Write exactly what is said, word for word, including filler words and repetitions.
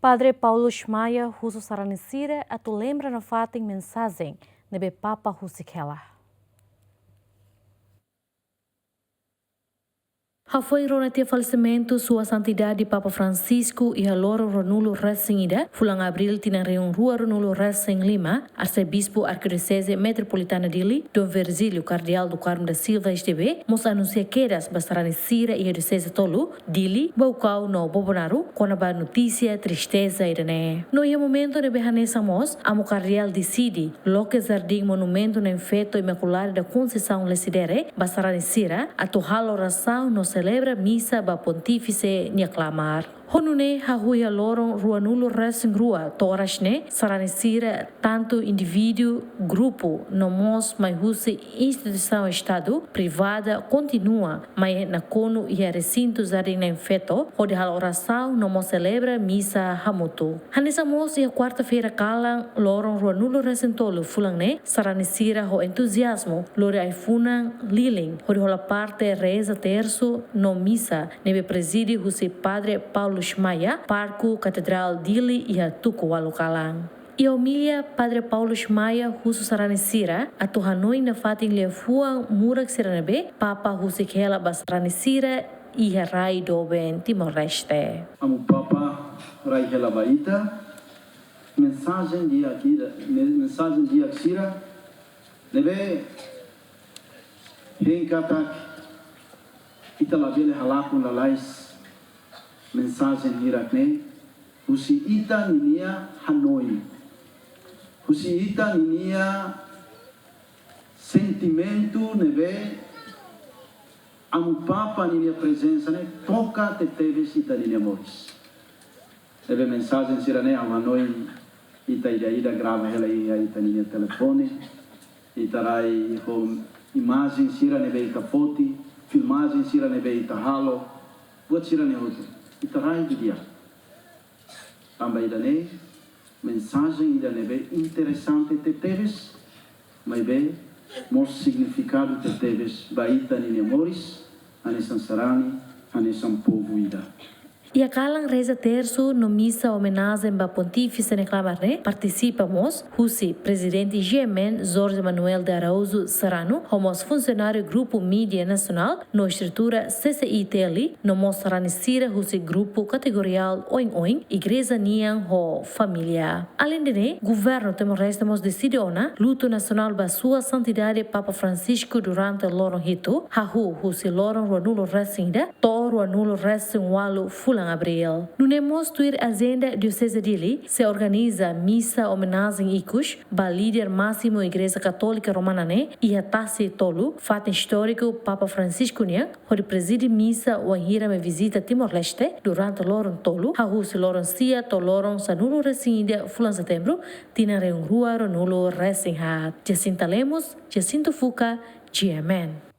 Padre Paulo Schmaya husu sarani sira atu lembra nafatin mensajen ne'ebé Papa husik hela. Hafoin rona tiha falesimentu Sua Santidade Papa Francisco iha loron ruanulu resin ida, fulan Abríl tinan rihun rua ruanulu resin lima, Arsebispu Arkidioseze Metropolitana Dili, Dom Virgílio Kardeál do Carmo da Silva S D B, mós anunsia kedas ba sarani sira iha dioseze tolu, Dili, Baucau no Bobonaro, kona-ba notísia tristeza ida-ne'e. No iha momentu ne'ebé hanesan mós, Amu Kardeál deside loke Jardín Monumentu Na'in Feto Imaculada da Conceição Lecidere ba sarani sira atu halo orasaun no selebra misa ba Pontífise nia klamar. Ho nune'e hahú iha loron ruanulu resin rua to'o oras ne'e, sarani sira, tantu indivíduu, grupu, no mós mai husi instituisaun Estadu, privada, kontinua mai nakonu iha resintu Jardín Na'in Feto, hodi halo orasaun no mós selebra misa hamutuk. Hanesan mós iha kuarta-feira kalan, loron ruanulu resin tolu fulan ne'e, sarani sira ho entuziazmu lori ai-funan lilin hodi hola parte reza tersu no misa ne'ebé prezide husi Padre Paulo Schmaya, Pároku Katedrál Dili iha tuku ualu kalan. Iha omilia, Padre Paulo Schmaya husu sarani sira atu hanoin nafatin liafuan murak sira ne'ebé Papa husik hela ba sarani sira iha rai doben Timor-Leste. Amu Papa rai hela ba ita, mensajen di'ak ida, men-, mensajen di'ak sira ne'ebé hein katak ita labele halakon lalais mensajen hirak-ne'e husi ita ninia hanoin, husi ita ninia sentimentu ne'ebé Amu Papa ninia prezensa ne'e toka tebetebes ita ninia moris. Ne'ebé mensajen sira-ne'e ha'u hanoin ita ida-idak grava hela iha ita ninia telefone, ita rai ho imajen sira ne'ebé ita foti, filmajen sira ne'ebé ita halo, buat sira-ne'e hotu ita rai didi'ak. Tanba ida-ne'e, mensajen ida ne'ebé interesante tebetebes, maibé mós signifikadu tebetebes ba ita ninia moris, hanesan sarani, hanesan povu ida. Iha kalan reza tersu no misa omenajen ba Pontífise nia klamar ne'e partisipa mós husi Prezidente G M N Jorge Manuel de Araújo Serrano, ho mós funsionáriu Grupu Mídia Nasionál no estrutura C C I T L, no mós sarani sira husi grupu kategoriál oin-oin, igreja nian ho família. Aleinde ne'e, Governu Timor-Leste mós deside ona lutu nasionál ba Sua Santidade Papa Francisco durante loron hitu, hahú husi loron ruanulu resin ida to'o ruanulu resin ualu fulan Abríl. Nune'e mós tuir ajenda Dioseze Dili, sei organiza misa omenajen ikus ba líder másimu Igreja Katólika Romana ne'e iha tasi tolu, fatin istóriku Papa Francisco nian, hodi prezide misa wainhira mai vizita Timor-Leste durante loron tolu, hahú husi loron sia to'o loron sanulu resin ida fulan Setembru, tinan rihun rua ruanulu resin haat. Jacinta Lemos, Jacinto Fuca, G M N.